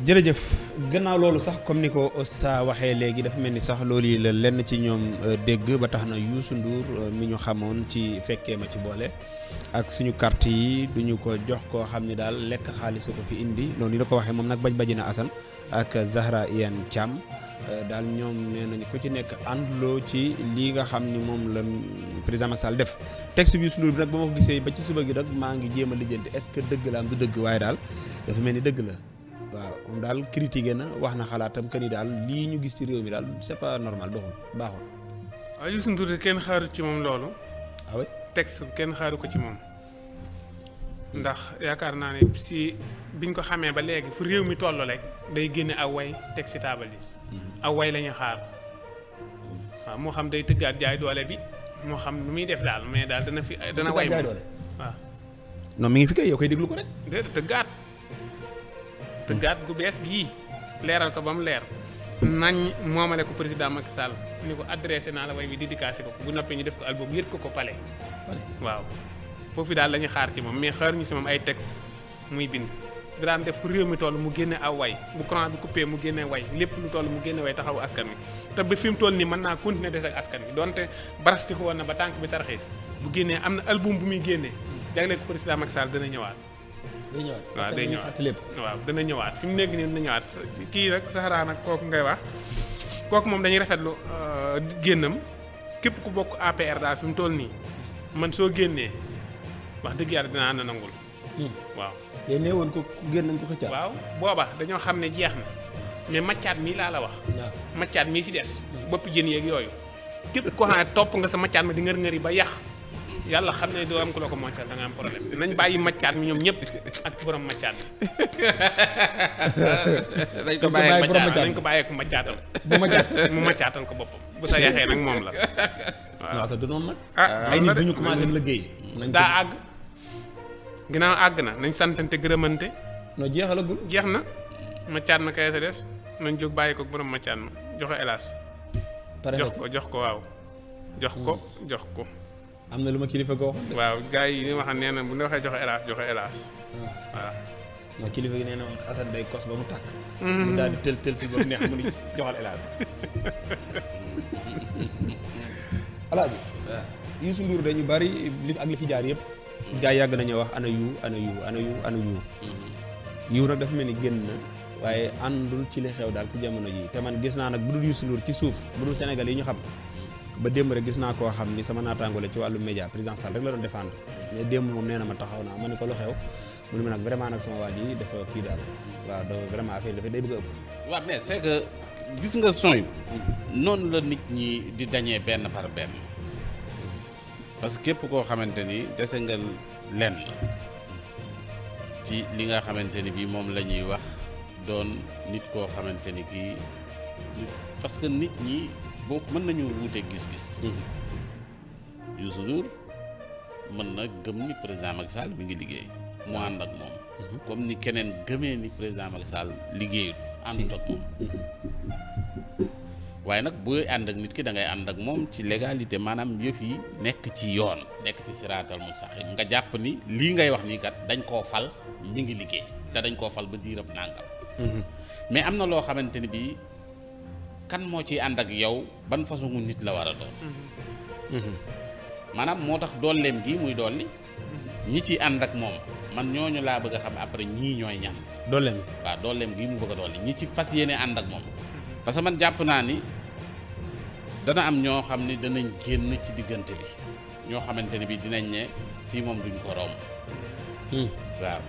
jërëjëf gannaaw loolu sax comme ni ko sa waxee léegi dafa mel ni sax loolu yi la lenn ci ñoom dégg ba tax na Youssou Ndour mi ñu xamoon ci fekkee ma ci boole ak suñu carte yi duñu ko jox koo xam ni daal lekk xaalis ko fi indi noonu la ko waxee moom nag baji na Assane ak Zahra Iyane Thiam daal ñoom nee nañu ku ci nekk ànduloo ci lii nga xam ni moom la président Macky Sall def texte bi Youssou Ndour bi nag ba ma ko gisee ba ci suba gi nag maa ngi jéem a lijjanti est-ce que dëgg la am du dëgg waaye daal dafa mel ni dëgg la waaw moom daal critiqué na wax na xalaatam que ni daal lii ñu gis ci réew mi daal c'est pas normal doxul baaxul. waaw Youssou Ndour de kenn xaaru ci moom loolu. ah oui texte kenn xaaru ko ci moom ndax yaakaar naa ne si biñ ko xamee ba léegi fu réew mi toll rek day génne aw way teg si taabal yi. aw way la ñuy xaar waaw moo xam day tëggaat jaay doole bi moo xam nu muy def daal mais daal dana way jaay doole waaw. non mi ngi fi kay yow koy déglu ko rek. déedéet tëggaat gu bees gii leeral ko ba mu leer nañ moomale ko président Macky Sall ni ko adressé naa la way bi dédicacé ko bu noppee ñu def ko album yët ko palais waaw foofu daal la ñuy xaar ci moom mais xaar ñu si moom ay texte muy bind daan def fu réew mi toll mu génne aw way bu courant bi coupé mu génne way lépp lu toll mu génne way taxawu askan wi te ba fi mu toll nii mën naa continuer des ak askan wi donte barasti ko woon na ba tànk bi tarxiis bu génnee am na album bu muy génnee jagleel ko président Macky Sall dana ñëwaat waaw day ñëwaat waaw dana ñëwaat fi mu nekk nii dina ñëwaat kii rek Zahra nag kooku ngay wax kooku moom dañuy rafetlu génnam képp ku bokk APR daal fi mu toll nii man soo génnee wax dëgg yàlla dinaa na nangul waaw yéen nee woon ko génn nañ ko xëccaat waaw booba dañoo xam ne jeex na mais maccaat mii laa la wax maccaat mii si des bopp jën yeeg yooyu képp koo xam ne topp nga sa maccaat ma di ngër-ngër yi ba yàq yàlla xam ne doo am ku la ko moccal da nga am problème nañ bàyyi maccaat mi ñoom ñëpp ak borom maccaat nañ ko bàyyee ko maccaatam mu maccaatal ko boppam bu sa yaxee nag moom la waaw sa du noonu nag ay nit bu ñu commencé liggéey daa àgg ginnaaw àgg na nañ santante gërëmante non jeexalagul jeex na maccaat ma kay sa des nañ jóg bàyyi ko borom maccaat ma joxe hélas jox ko waaw jox ko am na lu ma kilifa ko wax. waaw gars yi ni wax nee na bu ñu waxee joxe hélas voilà. non kilifa gi nee na Assane day kos ba mu tàkk. mu daal di tël ba mu neex mu ni joxal hélas. alaaji. waaw Youssou Ndour dañu bari li fi jaar yëpp. gars yi yàgg nañu wax ana yu. yu nag dafa mel ni génn na waaye àndul ci li xew daal ci jamono ji te man gis naa nag bu dul Youssou Ndour ci suuf bu dul Sénégal yi ñu xam. ba démb rek gis naa koo xam ni sama naataango la ci wàllu média président Sall rek la doon défendre mais démb moom nee na ma taxaw naa ma ne ko lu xew mu ne ma nag vraiment nag sama waa ji dafa kii daal waaw vraiment affaire dafa day bëgg a ëpp. waaw mais c'est que gis nga son yi noonu la nit ñi di dañee benn par benn parce que képp koo xamante ni dese nga lenn ci li nga xamante ni bii moom la ñuy wax doon nit koo xamante ni kii parce que nit ñi. boo mën nañu wuute gis-gis. Youssou Ndour mën na gëm ni président Macky Sall mi ngi liggéey. mu ànd ak moom. comme ni keneen gëmee ni président Macky Sall liggéeyul àndut ak moom. waaye nag booy ànd ak nit ki da ngay ànd ak moom ci légalité maanaam yëf yi nekk ci yoon nekk ci siraatal mustaqim nga jàpp ni lii ngay wax nii kat dañ koo fal mi ngi liggéey te dañ koo fal ba diirab nàngam. mais am na loo xamante ni bii. kan moo ciy ànd ak yow ban façon nit la war a doon. maanaam moo tax dooleem gi muy dolli. ñi ciy ànd ak moom man ñooñu laa bëgg a xam après ñii ñooy ñan. dooleem waaw dooleem gi mu bëgg a dolli ñi ci fas yéene ànd ak moom. parce que man jàpp naa ni dana am ñoo xam ni danañ génn ci diggante bi ñoo xamante ni bi dinañ ne fii moom duñ ko romb. waaw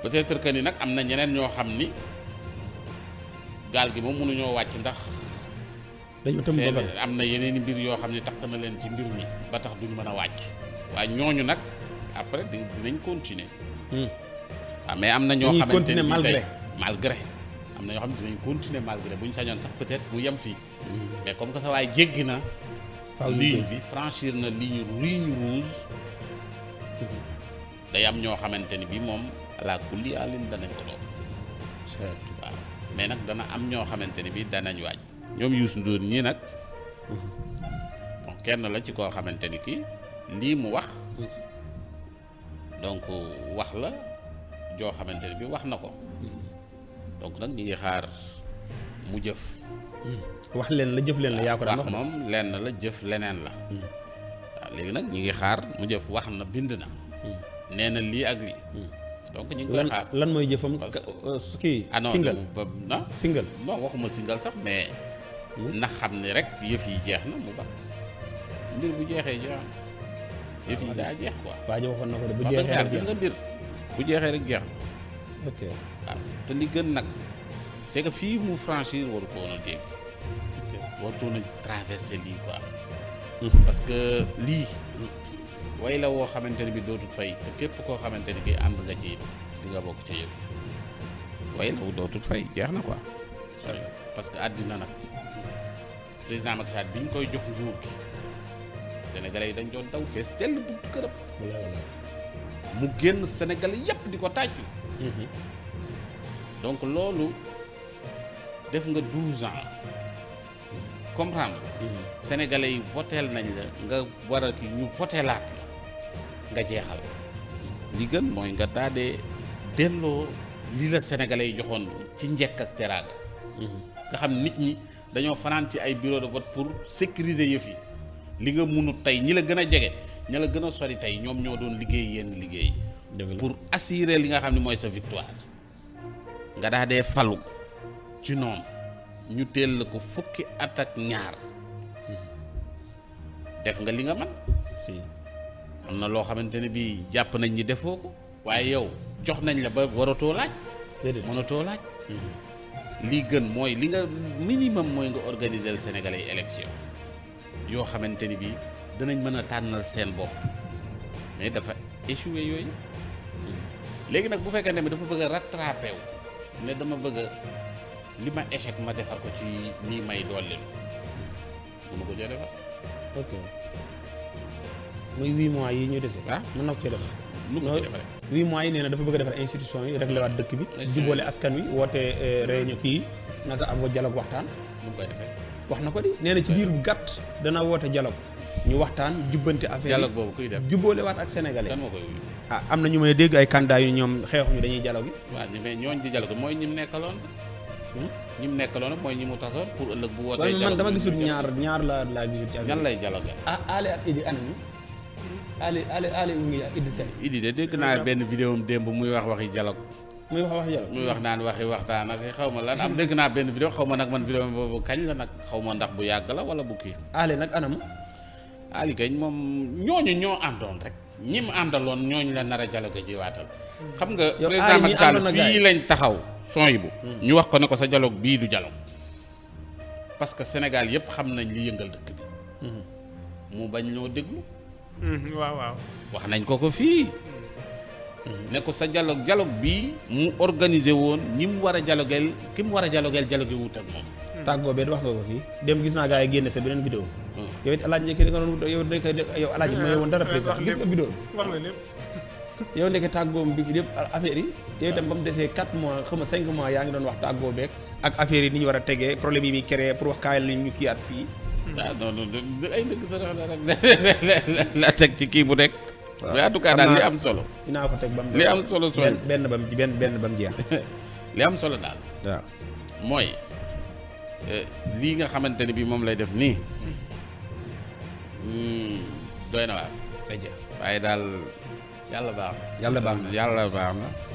peut-être que ni nag am na ñeneen ñoo xam ni. gaal gi moom mënuñoo wàcc ndax am na yeneen i mbir yoo xam ne takk na leen ci mbir mi ba tax duñ mën a wàcc waaye ñooñu nag après dinañ continuer waaw mais am na ñoo xamante ne malgré am na ñoo xam ne dinañ continuer malgré bu ñu sañoon sax peut-être mu yem fii mais comme que sa waaye jéggi na ligne bi franchir na ligne rouge day am ñoo xamante ni bi moom ala kulli alin danañ ko doon waaw mais nag dana am ñoo xamante ni bii danañ waaj ñoom Youssou Ndour ñii nag bon kenn la ci koo xamante ni kii lii mu wax donc wax la joo xamante ni bii wax na ko donc nag ñi ngi xaar mu jëf. wax leen la jëf leen la yaa ko daan wax moom lenn la jëf leneen la. waaw léegi nag ñi ngi xaar mu jëf wax na bind na. nee na lii ak lii. donc ñu ngi koy xaar lan mooy jëfam. kii single single. non waxuma single sax mais. na xam ne rek yëf yi jeex na mu ba mbir bu jeexee jeex na yëf yi daa jeex quoi. waa ji waxoon na ko de bu jeexee rek gis nga mbir bu jeexee rek jeex na. ok waaw te li gën nag c'est que fii mu franchir waru ko woon a dégg. warutoon a traverser lii quoi. parce que lii way la woo xamante ne bi dootul fay te képp koo xamante ne bi ànd nga ci it di nga bokk ca yëf yi way la dootul fay jeex na quoi. parce que àddina nag président Macky Sall bi ñu koy jox nguur gi sénégalais yi dañ doon daw fees tell buntu këram. mu génn sénégalais yépp di ko tàccu. donc loolu def nga 12 ans comprendre sénégalais yi voteel nañ la nga war a ki ñu voteelaat la nga jeexal li gën mooy nga daadee delloo li la sénégalais yi joxoon ci njëkk ak teraanga. nga xam nit ñi dañoo fanaan ci ay bureau de vote pour sécuriser yëf yi li nga munut tey ñi la gën a jege ña la gën a sori tey ñoom ñoo doon liggéey yenn liggéey pour assurer li nga xam ne mooy sa victoire nga daa dee falu ci noonu ñu teel la ko fukki at ak ñaar def nga li nga man am na loo xamante ne bii jàpp nañ ñi defoo ko waaye yow jox nañ la ba waratoo laaj mënatoo laaj lii gën mooy li nga minimum mooy nga organiser le Sénégalais yi élection yoo xamante ni bii danañ mën a tànnal seen bopp mais dafa échoué yooyu léegi nag bu fekkee ne dafa bëgg a rattrapé wu ne dama bëgg a li ma échec ma defar ko ci nii may dolli mënu ko cee defar. ok muy 8 mois yi ñu dese. mën na ko cee defar. nu ko cee defaree 8 mois yi nee na dafa bëgg a defar institution yi réglé waat dëkk bi. jubboole askan wi woote réunion kii naka am dialogue waxtaan. nu mu koy defee. wax na ko di nee na ci diir bu gàtt dana woote dialogue ñu waxtaan jubbante affaire yi dialogue boobu kuy def jubboole waat ak sénégalais. kan moo koy wuyu. am na ñu may dégg ay candidat yu ñoom xeexuñu dañuy dialogue yi. waaw mais ñooñ di dialogue mooy ñi mu nekkaloon. ñi mu nekkaloon mooy ñi mu tasoon pour ëllëg bu wootee. dialogue man dama gisul ñaar laa gisul ci. ñan lay dialogue. Ali ak Idi anañu. Ali mu ngi ak Idi Seck. Idi de dégg naa benn vidéo am démb muy wax waxi dialogue. muy wax dialogue. muy wax naan waxi waxtaan ak xaw ma lan am dégg naa benn vidéo xaw ma nag man vidéo boobu kañ la nag xaw ma ndax bu yàgg la wala bu kii. Ali nag anam. Ali kañ moom ñooñu ñoo àndoon rek ñi mu àndaloon ñooñu la nar a dialogue ji waatal. xam nga président Macky Sall fii lañ taxaw son yi bu ñu wax ko ne ko sa dialogue bii du dialogue parce que Sénégal yëpp xam nañ li yëngal dëkk bi. mu bañ ñoo déglu. waaw. wax nañ ko fii. ne ko sa dialogue bii mu organisé woon ñi mu war a dialogueel ki mu war a dialogueel dialogue wut ak moom. tàggoo bee wax nga ko fii dem gis naa gars yi génne sa beneen vidéo. yow it alaaji njëkk nga doon yow alaaji ma yowoon dara président gis nga vidéo wax na lépp. yow ndeke tàggoom bi lépp affaire yi yow itam ba mu desee 4 mois xam nga 5 mois yaa ngi doon wax tàggoo beeg ak affaire yi ni ñu war a tegee problème yi muy créé pour wax kaay la ñu kiiwaat fii. waaw non ay dëgg sa rek la teg ci kii bu nekk. waaw en tout cas daal li am solo. dinaa ko teg ba mu li am solo sooy benn ba mu jeex. li am solo daal. waaw mooy lii nga xamante ne bii moom lay def nii doy na waar. waaye daal yàlla baax na. yàlla baax na.